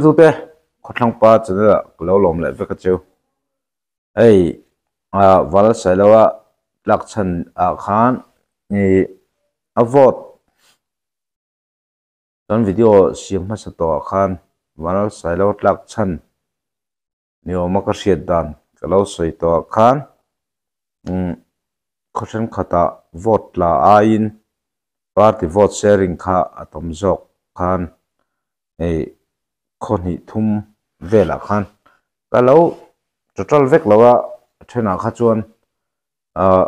Tute khawthlang pa channel ah ka lo lawm leh vek a cheu. Hei ah val Sailoa tlak chhan ah khan ih a vote kan video siam hmasa tawh ah khan val Sailoa tlak chhan ni awma ka hriat dan ka lo sawi tawh ah khan umm khaw thenkhatah vote tla aiin party vote sharing kha a tam zawk khan hei khaw hnih thum velah khan ka lo total vek lo a a thenah kha chuan ahh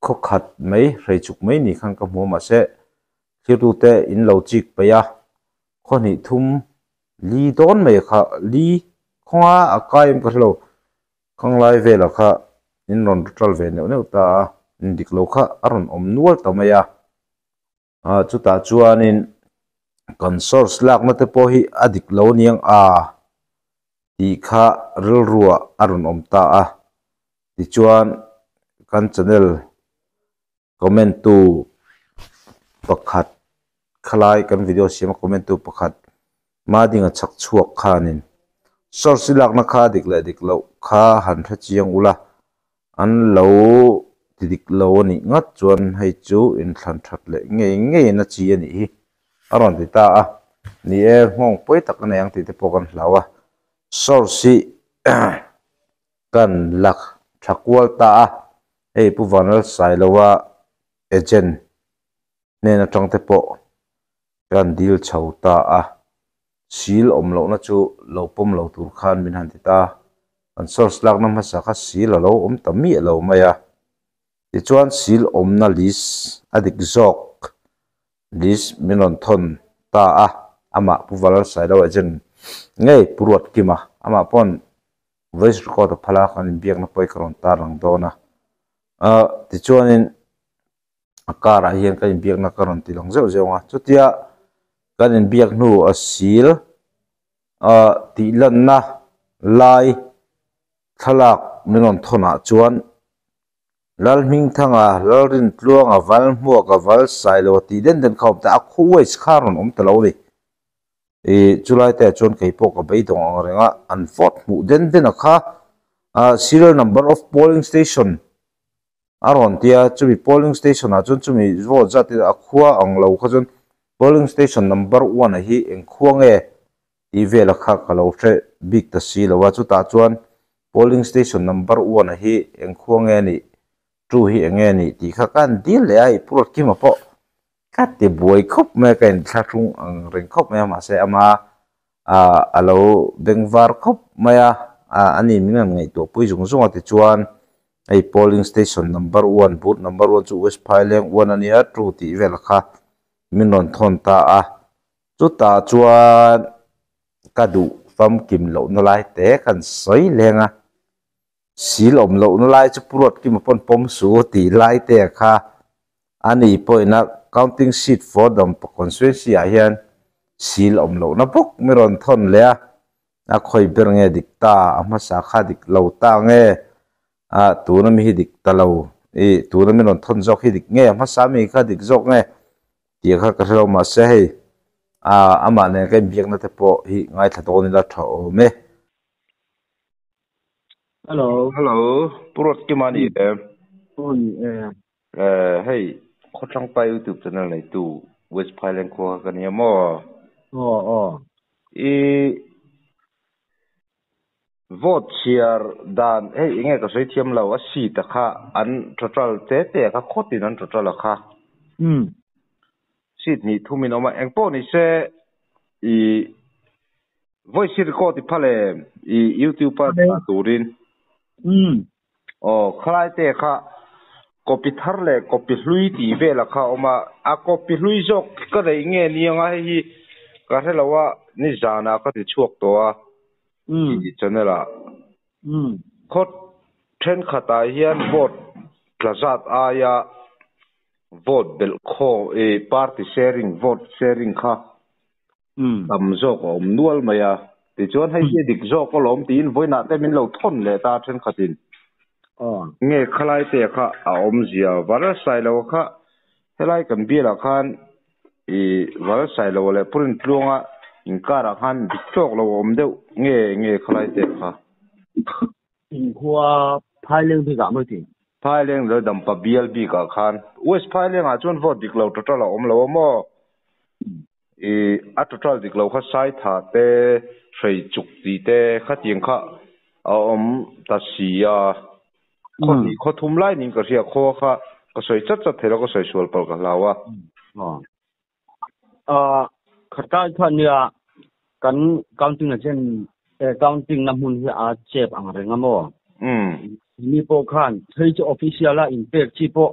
khaw khat mai hrei chuk mai ni khan ka hmu a mahse thirtute in lo chik peih a khaw hnih thum li dawn mai kha li khawnga a kai em ka hrelo khanglai velah kha in rawn total ve neuh neuh ta a in dik lo kha a rawn awm nual ta mai a ah chutah chuanin kan source lakna te pawh hi a dik lo aniang a tih kha rilruah a rawn awm ta a tichuan kan channel comment tu pakhat khalai kan video siama comment tu pakhat Madinga chhak chhuak khanin source lakna kha dik leh dik loh kha han hre chiang ula an lo ti dik lo a nih ngat chuan hei chu inthlan that leh ngei ngei na chi a nih hi a rawn ti ta a ni e nghawng pawi tak a nei ang tih te pawh kan hlau a source hi kan lak tha kual ta a hei Pu Vanlalsailoa agent hnen atang te pawh kan dil chho ta a, sil awm lohna chu lo pawm lo tur khan min han ti ta. Kan source lakna hmasa kha sil a lo awm ta miah lo mai a, tichuan sil awmna list a dik zawk list min rawn thawn ta a, amah Pu Valalsailo agent ngei Pu Ruatkima amah pawn voice record a phal a, kan inbiakna pawh hi ka rawn tarlang dawn a, tichuanin. a car ah hian kan inbiakna ka rawn ti lang zeuh zeuh ang a chutia kan inbiak hnu a sil ah tih lanna lai thlalak min rawn thawn ah chuan Lalhmingthanga Lalrintluanga Valhmuaka Valsailoa tih den den kha a awm ta a khuways kha a rawn awm ta lo a ni ih chulai te ah chuan kei pawh ka beidawng ang reng a an vote hmuh den den a kha ah serial number of polling station A rawn ti a, chumi polling station ah chuan chumi vote zat in a khua ang lo kha chuan polling station number one ah hi eng khua nge tih vel a kha ka lo hre bik ta si lo a, chutah chuan polling station number one ah hi eng khua nge nih two hi eng nge nih tih kha ka han dil leh a, i purot kima pawh ka ti buai khawp mai a, ka inthlahrung ang reng khawp mai a mahse ama ah a lo beng var khawp mai a, ah ani min rawn ngaihtuah pui zung zung a tichuan hei polling station number one booth number one chu west phaileng one a nia two tih vel kha min rawn thawn ta a chutah chuan ka duh famkim lohna lai te kan sawi leng a sil awm lohna lai chu pu Ruatkima pawn pawm su tih lai te kha ani pawhina counting sheet for Dampa constituency ah hian sil awm lohna bawk mi rawn thawn leh a a khawi ber nge dik ta a hmasa kha dik lo ta nge ah tuna mi hi dik ta lo ih tuna mi rawn thawn zawk hi dik nge a hmasa mi kha dik zawk nge tih kha ka hrelo mahse hei ah amah nen ka inbiakna te pawh hi ngaithla dawn ila tha awm e. Hello. Hello, Pu Ruatkima a ni em? Aw ni e. Eh, hei Khawthlang Pa YouTube channel neitu West Phailand khua kha ka nia maw? Aw, aw. I vote chhiar dan hei enge ka sawi thiam lo a seat a kha an total te te a kha khawtin an total a kha. Umm. Seat hnih thum in awm a, engpawh ni se i voice hi record i phal em i YouTube a dah turin. Umm. Aw, khalai te kha copy thar leh copy hlui tih vel a kha a awm a, a copy hlui zawk ka neih nge niang a hei hi ka hre lo a, nizanah ka ti chhuak tawh a i channel ah. Khaw thenkhatah hian vote tla zat aia vote belh khaw i party sharing vote sharing kha tam zawk a awm nual mai a, tichuan hei hi a dik zawk alawm tiin vawiinah te min lo thawn leh ta thenkhatin nge khalai te kha a awmzia Valsailo kha helai kan bialah khan i Valsailo leh Purintluanga Inkarah khan dik tawk lo a awm deuh nge nge khalai te kha. Inkhua Phaileng bikah maw ti? Phaileng leh Dampa bial bikah khan West Phailengah chuan vote dik lo total a awm lo a maw? I a total dik lo kha Saitha te, Hreichuk tih te khatiang kha a awm ta si a. Khaw hnih khaw thum lai niin ka hria, khua kha ka sawi chat chat thei lo, ka sawi sual palh ka hlau a. Khatlai kha nia kan counting agent counting na hmun hi a chep ang reng a maw? Mi pawh khan thei chu official a inpek chi pawh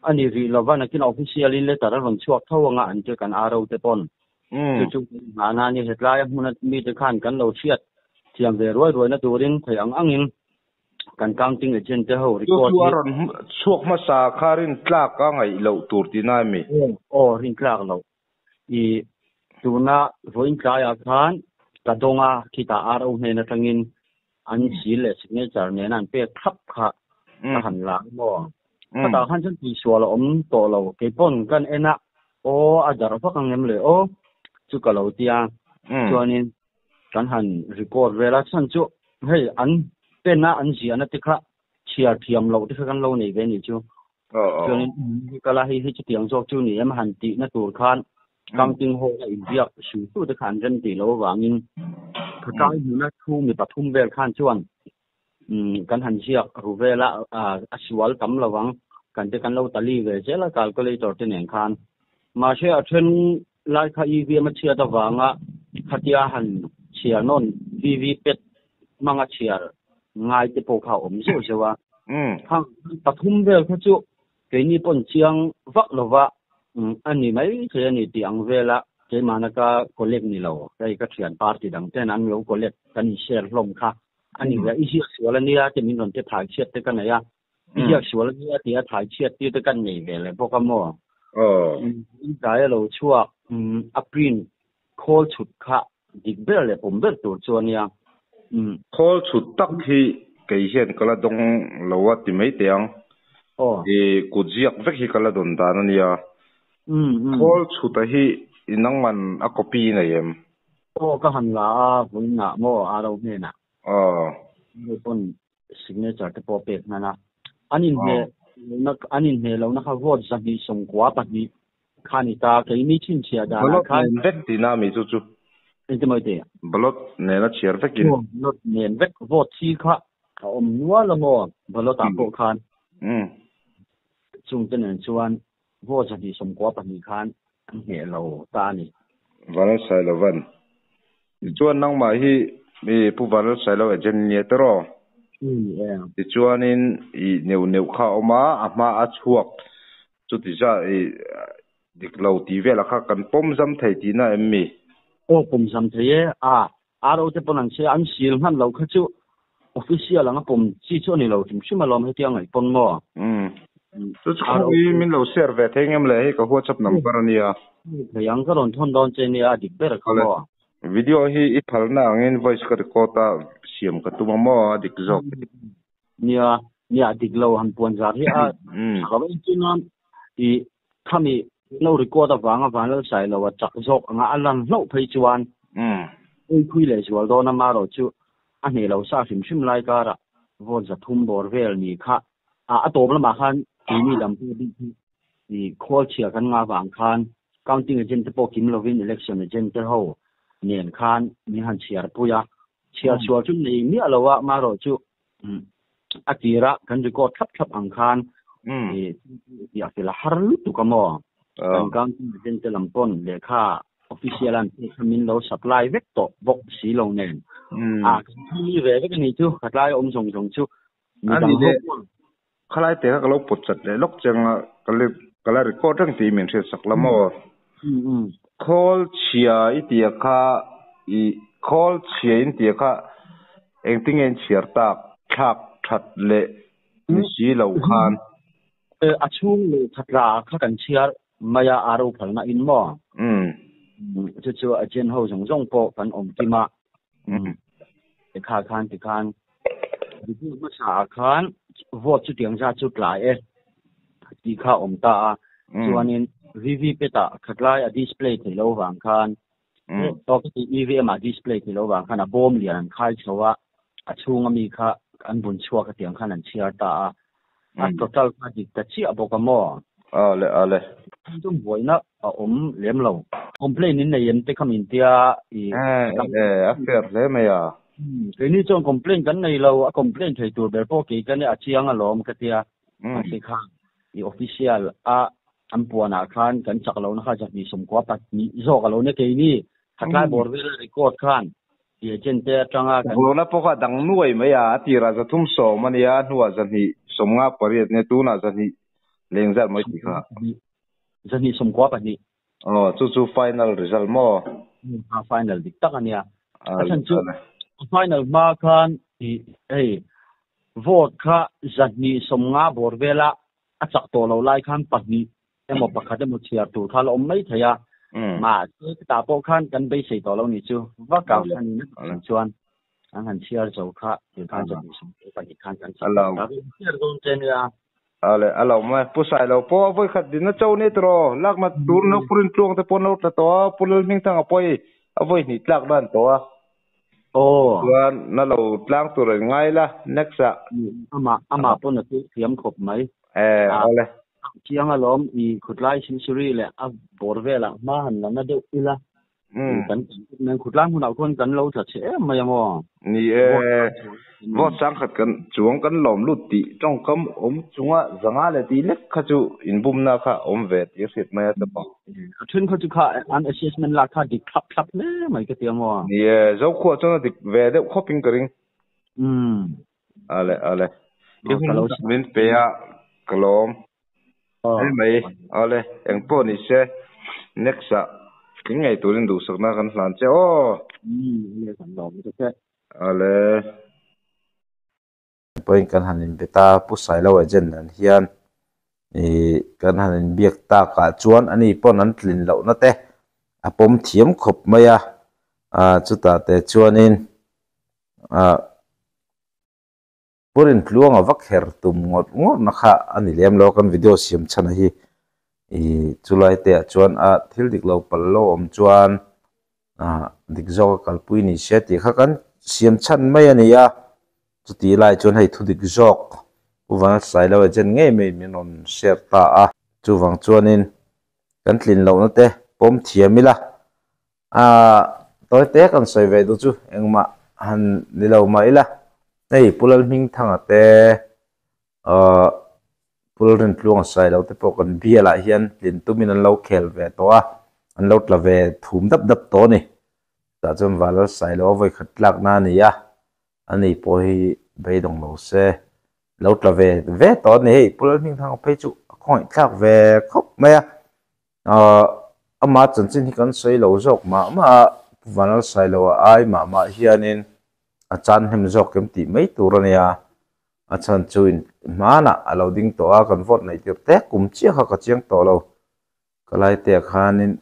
a ni rih lova, nakin official in letter a rawn chhuak tho anga an ti kan RO te pawn. Chu chu nghahna a ni. Hetlai a hmuna mite khan kan lo hriat thiam ve ruai ruaina turin thei ang angin kan counting agent te ho record hi. Chu chu a rawn chhuak hmasa kha rin tlak a ngaih loh tur tihna emi? Aw, rin tlak loh. I tuna vawiin tlaiah khan ka dawng a, khitah RO hnen atangin an seal leh signature nena an pek thlap kha ka han la a maw. Khatah khan chuan tihsual a awm tawh lo. Keipawn kan en a, aw a darh vak ang em le aw chu ka lo tia. Chuanin kan han record vel a, chhan chu hei an pen a an ziahna te kha chhiar thiam loh te kha kan lo nei ve a nih chu. Chuanin hi kala hei hi chutiang zawk chu ni em han tihna tur khan counting hall a inbiak su su te kha an rem tih loh avangin khatlai hmuna thu mi pathum vel khan chuan kan han ziak ru vel a, a sual tam lovang kan te kan lo tali ve zel a calculator te nen khan. Mahse a then Lai kha EVM a chhiat avanga khatia han chhiar nawn VVPAT hmanga chhiar ngai te pawh kha a awm zeuh zeuh a. Khang pathum vel kha chu keini pawn chiang vak lova a ni mai thei a ni tih ang vela keimahna ka collect ni lo, hei ka thian party dang ten an lo collect kan in share hlawm kha a ni ve a, i ziak sual a nia ti min rawn ti thai chhiat te ka nei a. I ziak sual a nia tia thai chhiat tir te kan nei ve leh bawk a maw? In tlai a lo chhuak a print khawl chhut kha dik ber leh pawm ber tur chu a nia. Khawl chhut tak hi kei hian ka la dawng lo a ti mai teh ang. I kut ziak vek hi ka la dawn dan a nia. Khawl chhuta hi i nangman a copy nei em? Aw ka han la a vawiinah maw a ro hnenah. Hei pawn signature te pawh pek hman a, an inhne lohna an inhne lohna kha vote 292 kha a ni ta, keini chhinchhiah danah khan. Ballot nen vek tihna ami chu chu? Engti mai teh? Ballot nena chhiar vekin. Aw, ballot nen vek vote thi kha a awm nual a maw ballot ah pawh khan. Chungte nen chuan vote 294 khan an hneh lo ta a ni. Vanlalsailovan. Tichuan nangmah hi i Pu Vanlalsailo agent nia tiraw? Ni e. Tichuanin i neuh neuh kha a awm a, a hma a chhuak chuti zat i dik lo tih velah kha kan pawm zam thei tihna em mi? Aw pawm zam thei e. A, RO te pawn an che a, an sil hman lo kha chu official anga pawm chi chu a ni lo hrim hrim alawm hetiang ngaih pawn maw? Umm. Chu chu khaw hi min lo share ve thei ngem le, hei ka WhatsApp number a nia. Thei ang ka rawn thawn dawn che nia a dik ber kha maw? Video hi i phalna angin voice ka record a siam ka tum a maw a dik zawk. Nia, nia a dik lo han puan zar hi a tha lo em chu nan i khami lo record avanga Vanlalsai lo a chak zawk anga a lan hlauh phei chuan ei phui leh zual dawn a marawh chu a hneh lo sa hrim hrim lai karah vote 300 bawr vel ni kha a tawp lamah khan keini lam pawh bik hi i khawl chhia kan ngah vang khan counting agent te pawh kim lovin election agent te ho nen khan min han chhiar pui a Chhiar chhuah chu nei miah lo a, marawh chu a tira kan record thlap thlap ang khan tih a fel a har lutuk a maw? Kan counting agent te lam pawn lehkha official an pek kha min lo supply vek tawh bawk si lo nen. A kan thil ve vek a ni chu, khatlai awm zawng zawng chu midang ho pawn. Khalai te kha ka lo pawt chat leh lawk cheng a, ka la record reng tih min hriat sak la maw? Khawl chhia i tia kha i khawl chhia in tia kha engtinge in chhiar tak thlak that leh ni si lo khan? A chhung leh khatla kha kan chhiar mai a, a ro phalna in maw? Chu chu a chen ho zawng zawng pawh kan awm kim a. Kha khan tikhan review hmasa ah khan vote chutiang zat chu tlai e tih kha a awm ta a. Chuanin VVPAT ah khatlai a display theih loh vang khan Aw ka ti EVM ah display ti lo vang khan a bawm lian an khai chho a, a chhung ami kha an bun chhuak a tiang khan an chhiar ta a. A total kha dik ta chiah bawk a maw? Awle awle. Chu buaina a awm lem lo. Complaint in nei em te kha min tia i. E a fair hle mai a. Keini chuan complaint kan nei lo, a complaint thei tur ber pawh kei ka nia a chiang alawm ka tia. Mahse kha i official a an puanah khan kan chak lohna kha 224 zawk a lo nia keini khatlai bawr vela record khan i agent te atanga kan Lohna pawh kha a dang nuai mai a, a tirah 310 a nia, a hnuah 258 a nia, tunah 200 leng zat mai tih kha. 292. Aw, chu chu final result maw? A final dik tak a nia. A chhan chu a final hma khan i hei vote kha 250 bawr vela a chak tawh lo lai khan pahnih emaw pakhat emaw chhiar tur kha la awm mai thei a. Mahse chutah pawh khan kan beisei tawh lo ni chu vak a a ni na chuan an han chhiar zo kha ti khan 222 khan kan chak ta chhiar dawn che nia. Ale a lo mai pu sai lo pawh a vawi khat din a cho ni tiraw lakna tur no purin tluang te pawn lo tla tawh a pu Lalhmingthanga pawh a vawi hnih tlak dan tawh a. Aw. Chuan na lo tlang tur in ngai la next ah. Amah amah pawn a chu thiam khawp mai. Eh awle. Chiang alawm i khutlai Silsuri leh a bawr velah hma han la na deuh ila. Kan kan khutlai hmunah khuan kan lo tla chhe em mai a maw? Ni e, vote sangkhat kan chuang kan lawm lut tih tawngkam awm chunga zanga leh tih lek kha chu inbumna kha awm ve tih a hriat mai a chapang. A then kha chu kha an assessment lak kha dik thlap thlap hle mai ka ti a maw? Ni e, Zokhua chuan a dik ve deuh khawpin ka ring. Ale ale. I hun min pe a ka lawm. Hei mai, awle, eng pawh ni se, next ah tling ngei turin duhsakna kan hlan che aw. Awle. Pawhin kan han inbe ta, Pu Sailo agent an hian ih kan han inbiak takah chuan ani pawn an tlin lohna te a pawm thiam khawp mai a, ah chutah te chuanin ah. Purin tluanga va kher tum ngawt ngawtna kha a ni lem lo a, kan video siam chhan a hi ih chulai te ah chuan a thil dik lo pal lo awm chuan ah dik zawk a kalpui ni se tih kha kan siam chhan mai a ni a, chuti lai chuan hei thu dik zawk Pu Vanlalsailo agent ngei mai min rawn share ta a, chuvang chuanin kan tlin lohna te pawm thiam ila Aaa tawi te kan sawi ve duh chu engmah han ni lo mah ila hei Pu Lalhmingthanga te aaa Pu Lalrintluanga Sailo te pawh kan bialah hian tlin tumin an lo khel ve tawh a, an lo tla ve thum dap dap tawh a ni. Tah chuan Valal Sailo a vawikhat tlakna a ni a, ani pawh hi beidawng lo se lo tla ve ve tawh a ni. Hei Pu Lalhmingthanga phei chu a khawngaihthlak ve khawp mai a. Ahh ama chanchin hi kan sawi lo zawk mah mah a, Pu Vanlal Sailoa ai mah mah hianin a chan hnem zawk em tih mai tur a nia, a chhan chu in hmanah a lo ding tawh a, kan vote neih tir tek kum chiah kha ka chiang tawh lo, ka lai te ah khanin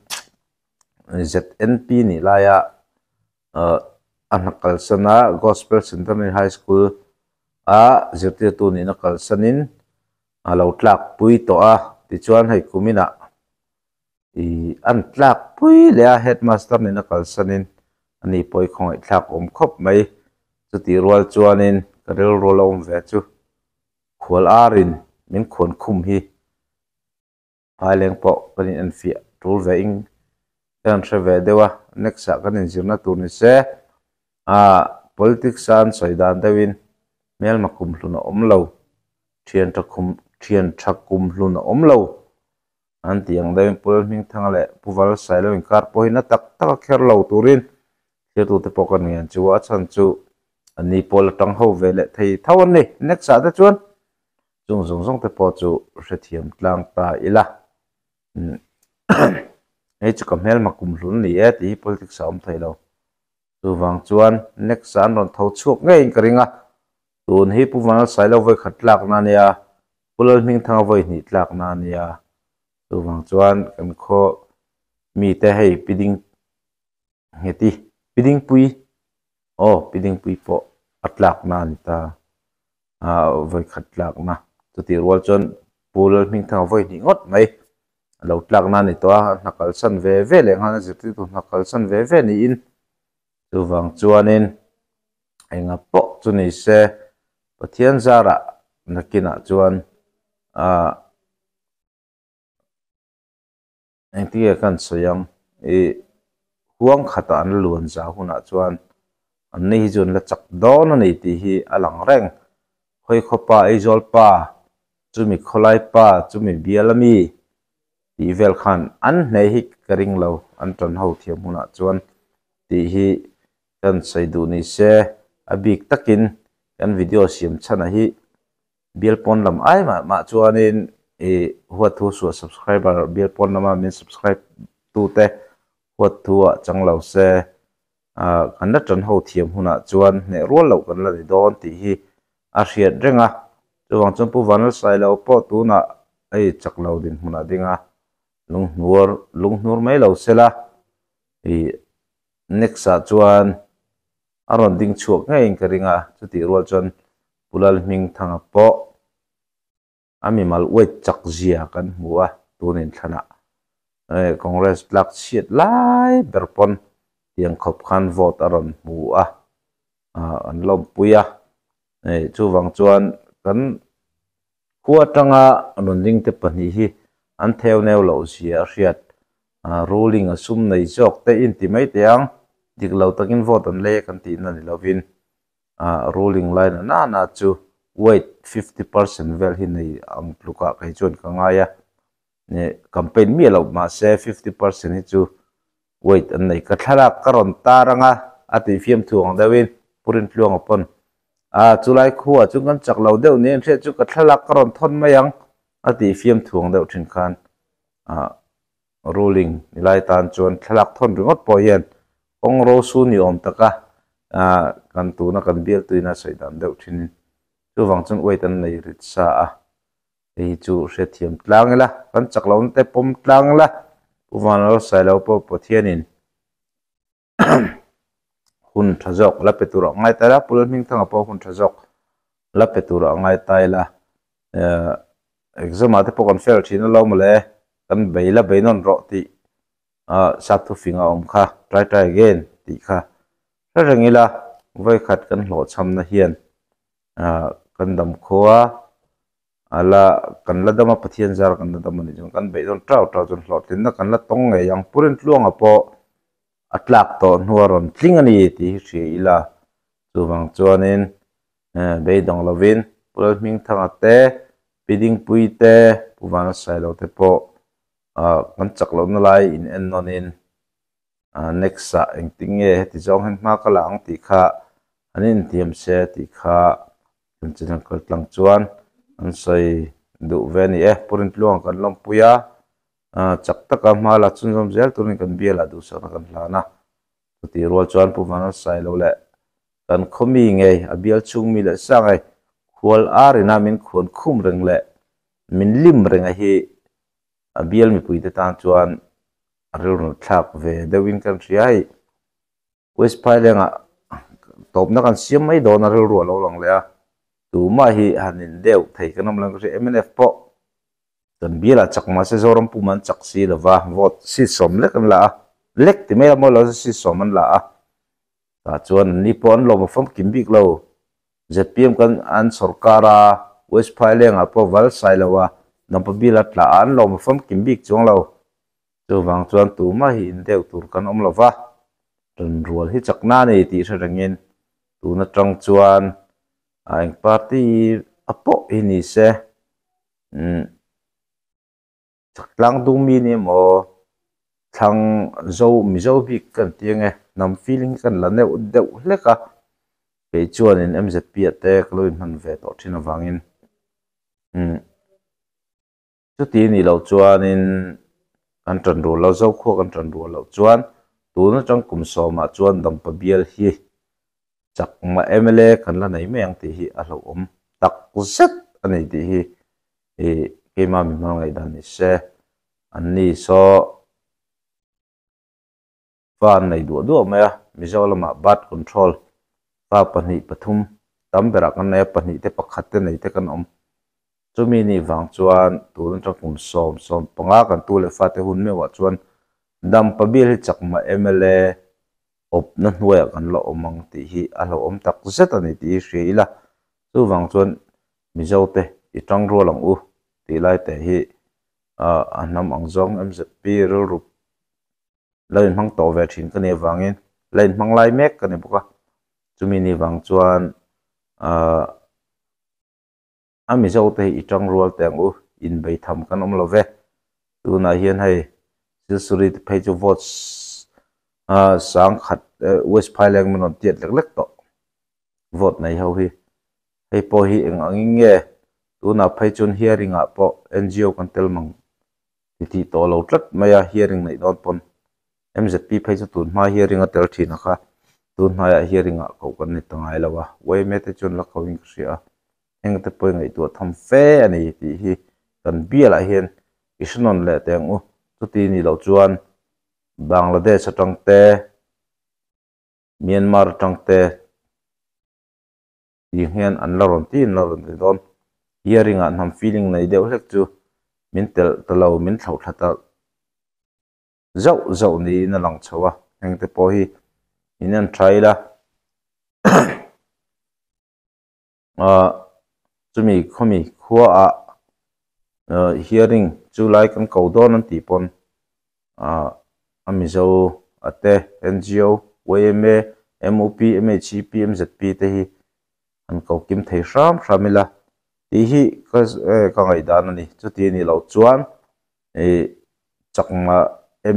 ZNP nih laia ahh a hna kalsan a Gospel Centenary High School a zirtirtu nihna kalsanin a lo tlak pui tawh a, tichuan hei kuminah ih an tlak pui leh a headmaster nena kalsanin ani pawh i khawngaihthlak awm khawp mai, chutih rual chuanin ka rilru la awm ve chu khual arin min khuan khum hi phaileng pawh kan in enfiah tul ve ing ka han hre ve deuh a, next ah kan inzirna tur ni se ah politics a an sawi dan deuhin hmelma kumhlun a awm lo. Thian tha khum thian tha kum hlun a awm lo. An tih ang deuhin Pu Lalhmingthanga leh Pu Valsailo inkar pawh hi na tak tak a kher lo turin thirtute pawh kan ngen chu a chhan chu an ni pawl atang ho ve leh thei tho an ni. Next ah te chuan chung zawng zawng te pawh chu hrethiam tlang ta ila. Hei chu ka hmelma kum hlun ni e tih hi politics ah a awm thei lo. Chuvang chuan next ah an rawn tho chhuak ngeiin ka ring a, tun hi Pu Vanlalsailo vawi khat tlakna a nia, Pu Lalhmingthanga vawi hnih tlakna a nia. Chuvang chuan kan khaw mite hei Pi Ding Ngheti, Pi Dingpui, aw Pi Dingpui pawh a tlakna a ni ta, ah vawi khat tlakna. Chutih rual chuan Pu Lalhmingthanga vawi hnih ngawt mai. lo tlak na ni tawh a, a hna kalsan ve ve leh nghal a zirtirtu hna kalsan ve ve niin chuvang chuanin enga pawh chu ni se Pathian zarah nakinah chuan ah engtinge kan sawi ang ih huang khatah an luan zau hunah chuan an ni hi chu an la chak dawn a ni tih hi a lang reng. Khawikhaw pa Aizawl pa chumi khawlai pa chumi bial ami tih vel khan an hneh hi ka ring lo an tan ho thiam hunah chuan tih hi kan sawi duh ni se a bik takin kan video siam chhanah hi bial pawn lam ai mah mah chuanin ih huat thu suah subscriber bial pawn lama min subscribe tute huat thu ah chang lo se ah kan la tan ho thiam hunah chuan hneh rual loh kan la ni dawn tih hi a hriat reng a chuvang chuan Pu Vanlalsailo pawh tunah hei chak lo dinhmunah ding a lunghnur lunghnur mai lo sela ih next ah chuan a rawn ding chhuak ngeiin ka ring a chutih rual chuan Pu Lalhmingthanga pawh a mimal uaih chak zia kan hmu a tun inthlanah Congress tlak chhiat lai ber pawn tiang khawp khan vote a rawn hmu a an lawmpui a chuvang chuan kan khua atanga rawn ding te pahnih hi an theu neu loh zia a hriat ruling a sum nei zawk te inti mai teh ang dik lo takin vote an lei a kan tihna ni lovin ruling lai na nana chu weight 50% vel hi nei ang tlukah kei chuan ka ngai a campaign miah loh mahse 50% hi chu weight an nei ka thlalak ka rawn tar anga a tih fiam thu ang deuhin Purin Tluanga pawn a chulai khuaah chuan kan chak lo deuh nia inhriat chu ka thlalak ka rawn thawn mai ang a tih fiam thu ang deuh thin khan ruling ni lai tan chuan thlalak thawn ringawt pawh hian kawng ro su ni awm taka kan tuna kan bialtuina sawi dan deuh thinin chuvang chuan weight an nei rit sa a. Hei hi chu hriatthiam tlang ila, kan chak lohna te pawm tlang ila, Pu Vanlalsailo pawh Pathianin hun tha zawk la pe tur a ngai ta ila, Pu Lalhmingthanga pawh hun tha zawk la pe tur a ngai ta ila, exam ah te pawh kan fail thin a lo mawle, kan bei la bei nawn rawh tih sap thufing a awm kha, try try again tih kha hre reng ila, vawikhat kan hlawhchhamna hian kan damkhua a la kan la dam a Pathian zar kan la dam a nih chuan kan beih dawn tau tau chuan hlawhtlinna kan la tawng ngei ang Purin Tluanga pawh a tlak tawh hnua rawn tling a ni tih hi hria ila chuvang chuanin beidawng lovin Pu Lalhmingthanga te Pi Dingpui te Pu Vanlalsailo te pawh kan chak lohna lai in en nawnin Next ah engtin nge heti zawng hian hma ka la ang tih kha an intiam se tih kha kan channel kal tlang chuan an sawi duh ve a ni e. Pu Rintluanga kan lawmpui a, chak taka hma la chhunzawm zel turin kan bialah duhsakna kan hlan a. Chutih rual chuan Pu Vanlalsailo leh kan khaw mi ngei, a bial chhung mi leh sa ngei khual arina min khuan khum reng leh min lim renga hi a bial mipuite tan chuan a rilru thlak ve deuhin kan hria hei West Phailengah tawpna kan siam mai dawn a rilru a lo lang leh a tumah hi han in deuh thei kan awm lo ka hria mnf pawh kan bialah chak mahse Zoram pum an chak si lova vote seat sawm lek an la a lek ti mai a maw lo seat sawm an la a tah chuan an ni pawh an lawm a famkim bik lo zpm kan an sawrkar a West Phailengah pawh val sai lo a Dampa bial a tla a an lawm a famkim bik chuang lo. Chuvang chuan tumah hi in deuh tur kan awm lo va, ṭanrual hi chakna a ni tih hre rengin tun aṭang chuan a eng party a pawh hi ni se umm tlang dung mi ni emaw thlang zo Mizo bik kan ti ange hnam feeling hi kan la neuh deuh hlek a, kei chuanin M_Z_P ah te ka lo inhman ve tawh ṭhin avangin umm. Chuti nih loh chuanin kan ṭan rual lo, Zokhua kan ṭan rual loh chuan tun aṭang kum sawmah chuan Dampa bial hi chakma mla kan la nei mai ang tih hi a hlauhawm tak zet a ni tih hi ih keimah mi hmang ngaihdan ni se. Anni saw fa an nei duah duah mai a, Mizo lamah birth control fa pahnih pathum tam berah kan nei a, pahnih te pakhat te nei te kan awm. Chumi nih vang chuan tun atang kum sawm sawm panga kan tu leh fate hun meuhah chuan Dampa bial hi chakma mla awpna hnuaiah kan la awm ang tih hi a hlauhawm tak zet a ni tih hi hria ila, chuvang chuan Mizote i tang rual ang u tih lai te hi a hnam ang zawng MZP rilru lo inhmang tawh ve thin ka nih avangin la inhmang lai mek ka ni bawk a, chumi ni vang chuan ahh a Mizo te hi i tang rual teh ang u, inbei tham kan awm lo ve. Tunah hian hei Silsuri te phei chu vote ah sangkhat West Phaileng min rawn tiat lek lek tawh vote nei ho hi. Hei pawh hi eng angin nge tunah phei chuan hearing ah pawh NGO kan tel mang ti tih tawh lo tlat mai a, hearing neih dawn pawn MZP phei chu tun hma hearing a tel thin a kha, tun hnaiah hearing ah koh kan ni ta ngai lo a, yma te chuan la ko in ka hria a, heng te pawhin ngaihtuah tham fe a ni tih hi kan bialah hian i hre nawn leh teh ang u, chuti nih loh chuan Bangladesh atang te, Myanmar atang te, Tih hian an la rawn ti an la rawn ti dawn. Hearing ah hnam feeling nei deuh hlek chu min telh ta lo, min thlauh thla ta zauh zauh niin a lang chho a, heng te pawh hi in en tha ila ah chumi khawmi khua ah hearing chu lai kan ko dawn an tih pawn ah a Mizo a te NGO, yma, mup, mhep, mzp te hi an ko kim thei hram hram ila tih hi ka ka ngaihdan a ni. Chuti a nih loh chuan ih chakma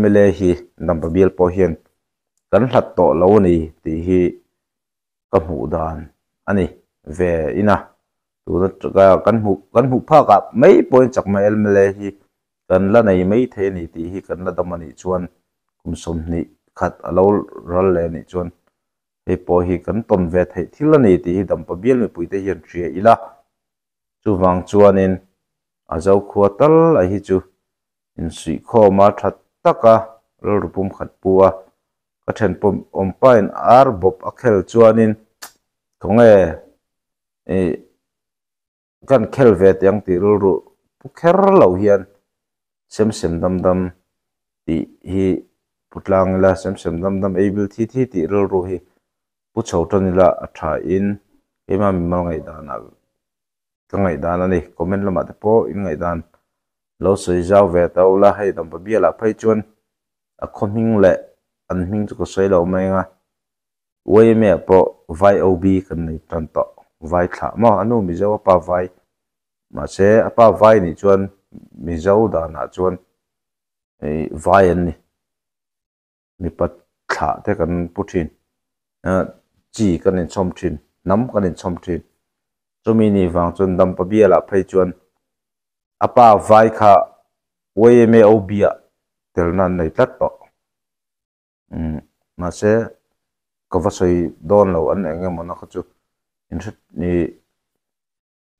mla hi Dampa bial pawh hian kan hlat tawh lo a ni tih hi ka hmuh dan a ni ve ina tuna kan hmuh kan hmuh phak ah mai pawhin chakma mla hi kan la nei mai thei a ni tih hi kan la dam a nih chuan kum sawmhnih khat a lo ral leh a nih chuan hei pawh hi kan tawn ve theih thil a ni tih hi dampa bial mipui te hian hria ila chuvang chuanin a zokhua tal a hi chu insuihkhawm a tha taka rilru pum khat pu a, ka thenpawm awmpain ar bawp a khel chuanin khawnge ih kan khel ve teh ang tih rilru pu kher lo hian sem sem dam dam tih hi pu tlang ila sem sem dam dam ei bil thi thi tih rilru hi pu chho tan ila a tha in keimah mimal ngaihdanah Ka ngaihdan a ni. Comment lamah te pawh in ngaihdan lo sawi zau ve ta ula, hei Dampa bialah phei chuan a khaw hming leh an hming chu ka sawi lo mai ang a, YMA ah pawh Vai OB kan nei tan tawh, Vai thlah maw? A nu Mizo a pa Vai, mahse a pa Vai nih chuan Mizo danah chuan Vai an ni. Mipa thlah te kan pu thin, chi kan inchhawm thin, hnam kan inchhawm thin. Chumi ni vang chuan Dampa bialah phei chuan a pa vai kha YMAOB ah telna an nei tlat tawh. Umm mahse ka va sawi dawn lo an eng emaw na kha chu inhre ih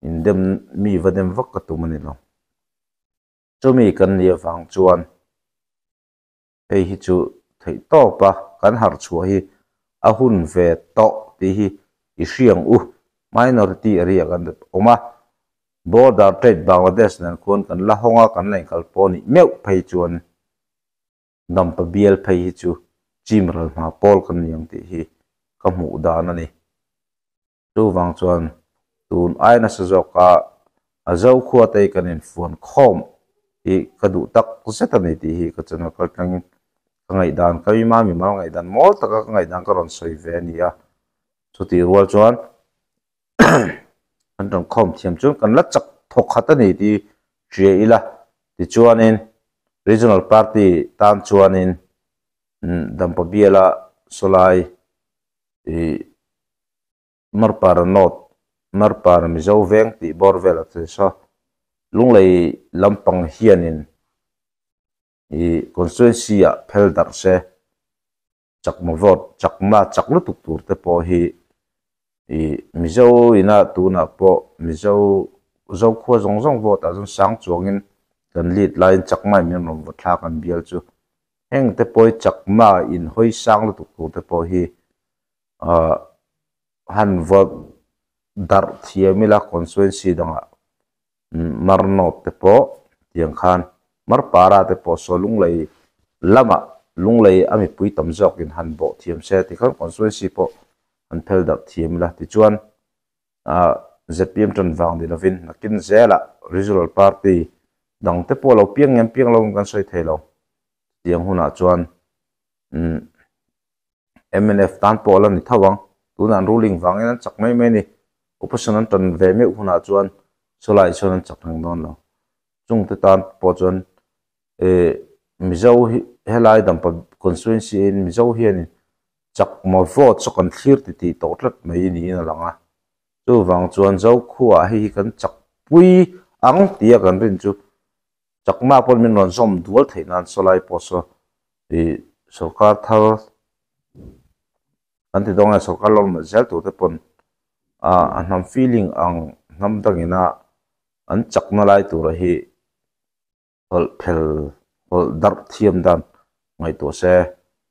indem mi va dem vak ka tum a ni lo. Chumi kan nih avang chuan. Hei hi chu theih tawp a, kan harh chhuah hi a hun ve tawh tih hi i hria ang u. Minority area kan awm a, border trade Bangladesh nen khuan kan la hawng a, kan la inkal pawh nih meuh phei chuan Dampa bial phei hi chu chim ral hma pawl kan ni ang tih hi ka hmuh dan a ni. Chuvang chuan tun ai nasa zawka a zo khua te hi kan infuan khawm hi ka duh tak zet a ni tih hi ka channel kal tlangin ka ngaihdan ka mima mimal ngaihdan mawl taka ka ngaihdan ka rawn sawi ve a ni a. Chutih rual chuan kan rawn khawm thiam chuan kan la chak thawk khat a ni tih hria ila tichuanin regional party tan chuanin Dampa biala sawlai ih Marpara North, Marpara Mizo veng tih bawr vel a che saw. Lunglei lampang hianin ih constituency ah phel darh se chakma vote chakma chak lutuk tur te pawh hi ih Mizo ina tunah pawh Mizo Zokhua zawng zawng vote ah chuan sang chuangin kan lead laiin chakma in min rawn vaw thlak an bial chu. Heng te pawh hi chakma in hawi sang lutuk tur te pawh hi ahh han vaw darh thiam ila constituency dangah. Mar North te pawh tiang khan Mar Para te pawh saw Lunglei lamah Lunglei a mipui tam zawkin han bawh thiam se tikhan constituency pawh an phel darh thiam ila tichuan ah zpm tan vang ni lovin nakin zelah Regional Party dang te pawh lo piang ngem piang lo kan sawi thei lo tiang hunah chuan umm mnf tan pawh la ni tho ang tunah an ruling vangin an chak mai mai a ni opposition an tan ve meuh hunah chuan chulaiah chuan an chak reng dawn lo chungte tan pawh chuan eh mizo hi helai dampa constituency in mizo hianin chak maw vote chu kan thlir ti tih tawh tlat mai niin a lang a chuvang chuan Zokhuaah hei hi kan chak pui ang tia kan rin chu Chakma pawn min rawn zawm dual theih nan sawlai pawh saw ih sorkar thar kan ti dawn nge sorkar lo melh zel tur te pawn ah a hnam feeling ang hnam dangina an chakna lai tura hi hawlh phel hawlh darh thiam dan ngaihtuah se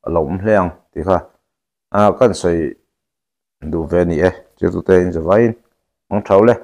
a lo awm hle ang tih kha ah kan sawi duh ve a ni e chutute in zavaiin hmang thau le.